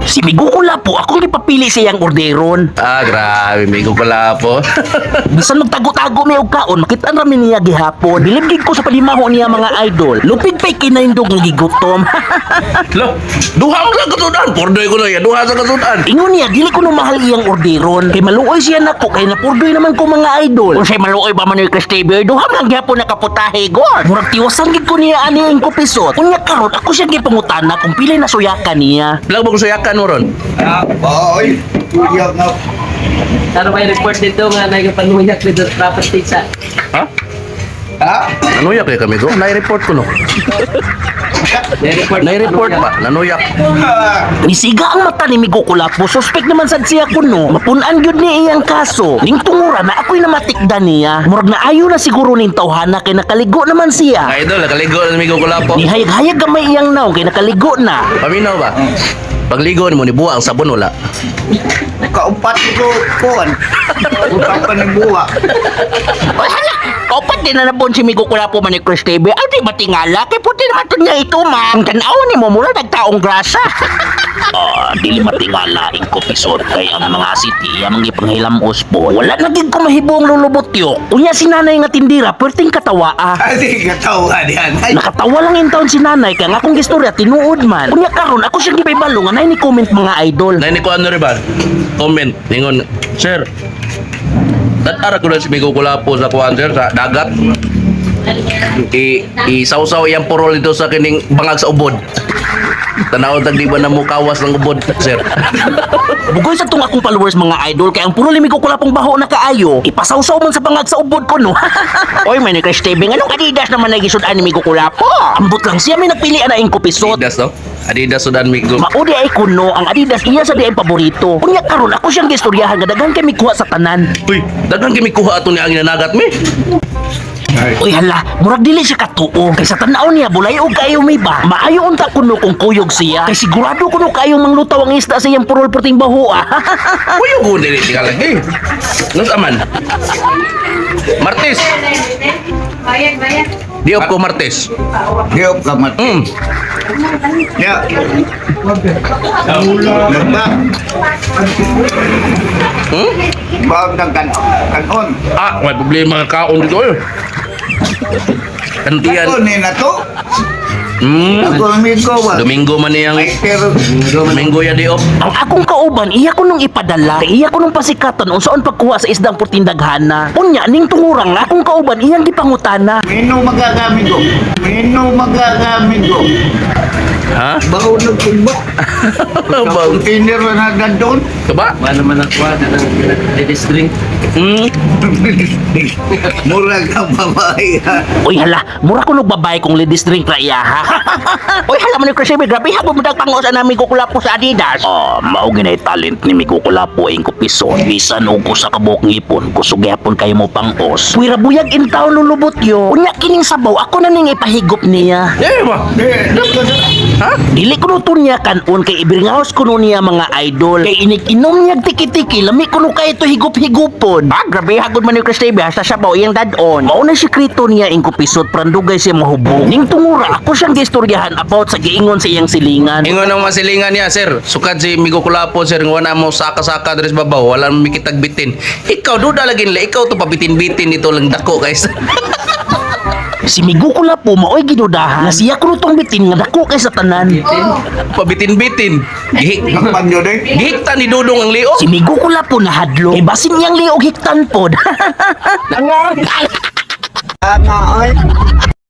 Si Migo Kulapo, akong gipapili sa iyang orderon. Ah, grabe, Migo Kulapo. Bisan magtago-tago mi og kaon, makita ra mi niya gihapon. Bilib gid ko sa palimaho niya, mga idol. Lupig pay kinaindog nga gigutom. Lo, duha mo sa kasudan. Pordoy ko na yan, duha sa kasudan. Ingon niya, dili ko no mahal iyang orderon. Kay maluoy siya nako, kay napurdoy naman ko, mga idol. Kung siya maluoy ba man ni Chris TV, duha man gihapon nakaputahe god. Murag tiwasan gid ko niya ani ang kupisot. Unya karon ako siya gipangutana kung pila na suyakan niya. Bilang ba suyakan mo ron? Ah, oy, kuya nga. Ano ba yung report dito nga nagpanuyak dito sa property sa Ha? Ha? Nanuyak eh kami ko. Nai-report ko no. Nai-report. Nai-report ba? Nanuyak. Ah, Nisiga ang mata ni Migo Kulapo, suspect naman sad siya kuno. Mapunan gyud ni iyang kaso. Ning tungura na ako'y namatikda niya. Murag na ayo na siguro ning tawhana kay nakaligo naman siya. Idol, nakaligo na Migo Kulapo. Nihayag-hayag gamay iyang naong kay nakaligo na. Paminaw ba? Pagligo ni mo, nibuwa ang sabon wala. Kaupat ko kuan. Upat pa ng buwa. Oy, hala! Kaupat din na nabon si Migo Kulapo man ni Chris TV. Ay, di matingala? Kay puti naman to niya ito, ma. Ang tanaw ni mo mura nagtaong grasa. Ah, dili matingala ing kopisot kay ang mga city ang mga ipanghilamos po. Wala na gid ko mahibong lulubot yo. Unya si nanay nga tindira, perting katawa ah. Ay, katawa diyan. Ay, Nakatawa lang in town si nanay kay ang akong gistorya tinuod man. Unya karon ako siyang gipaybalo nga nay ni comment, mga idol. Nay ni ko ano rin ba? Comment. Ningon, "Sir, tatara ko na si Migo Kulapo sa kuan sir, sa dagat. I isawsaw iyang purol dito sa kining bangag sa ubod. Tanaw tag di ba na mukawas ng ubod, sir?" Bugoy sa tong akong followers, mga idol, kay ang puro limi ko kulapong baho na kaayo. Ipasawsaw man sa bangag sa ubod ko no. Oy, may ni Chris TV, anong Adidas naman ay gisud-an ni Migo Kulapo? Ambot lang siya may nagpili ana ing kupisot. Adidas no? Adidas sudan Migo. Maudi ay kuno ang Adidas iya sa di ay paborito. Unya karon ako siyang gistoryahan nga daghan kay mikuha sa tanan. Uy, daghan kami kuha ato ni ang inanagat mi. Uy hala, murag dili siya katuo. Kay sa tan-aw niya bulay og kaayo may ba. Maayo unta kuno kung kuyog siya. Kay sigurado kuno kaayo manglutaw ang isda sa iyang purol puting baho ah. Uy, ko dili ka lagi. Nus aman. Martes. Bayad, bayad. Di off ko Martes. Diop ka mat. Ya. Nagba. Bawag ng kanon. Ah, may problema ka kaon dito eh. Kantian. Kanon ni na to. Ako amigo ba. Domingo man niyang Ay, pero Domingo ya di off. Ang akong kauban iya ko nung ipadala. Kay iya ko nung pasikatan unsaon pagkuha sa isdang puting daghana. Unya ning tungurang akong kauban iyang gipangutana. Mino magagamigo. Mino magagamigo. Ha? Bago nagtumba. Sa container na nandun. Diba? Wala naman ako na ng ladies drink. Mura ka babae. Uy hala, mura ko nung babae kong ladies drink ra iya ha. Uy hala man ni Chris, grabe habo mo pangos na Migo Kulapo sa Adidas. Ah, mao ginay talent ni Migo Kulapo ing kupiso. Bisan og usa ka buok ngipon, kusog gyapon kayo mo pangos. Puwira buyag in town lulubot yo. Unya kining sabaw ako na ning ipahigop niya. Eh ba? Eh, Ha? Dili ko to niya kanon kay ibringaos ko niya, mga idol. Kay inig-inom niya tiki-tiki, lami ko no kay ito higup-higupon. Ah, grabe hagod man ni Chris TV, hasta sabaw iyang dadon. Mao na sikreto niya ing kupisot prandugay siya mahubog. Ning tungura ako siyang gistoryahan about sa giingon sa iyang silingan. Ingon ang masilingan niya, sir. Sukad si Migo Kulapo, sir, nga wala mo saka-saka dres babaw, wala mo mikitag bitin. Ikaw duda lagi nila, ikaw to pabitin-bitin dito lang dako guys. Si Migo Kulapo maoy gidudahan nga siya kuno tong bitin nga dako kay sa tanan. Pabitin-bitin. Gihik Kapan yun eh. gihikta ni Dudong ang liog. Si Migo Kulapo nahadlo. Kay basin niyang liog hiktan pod. Tama ay.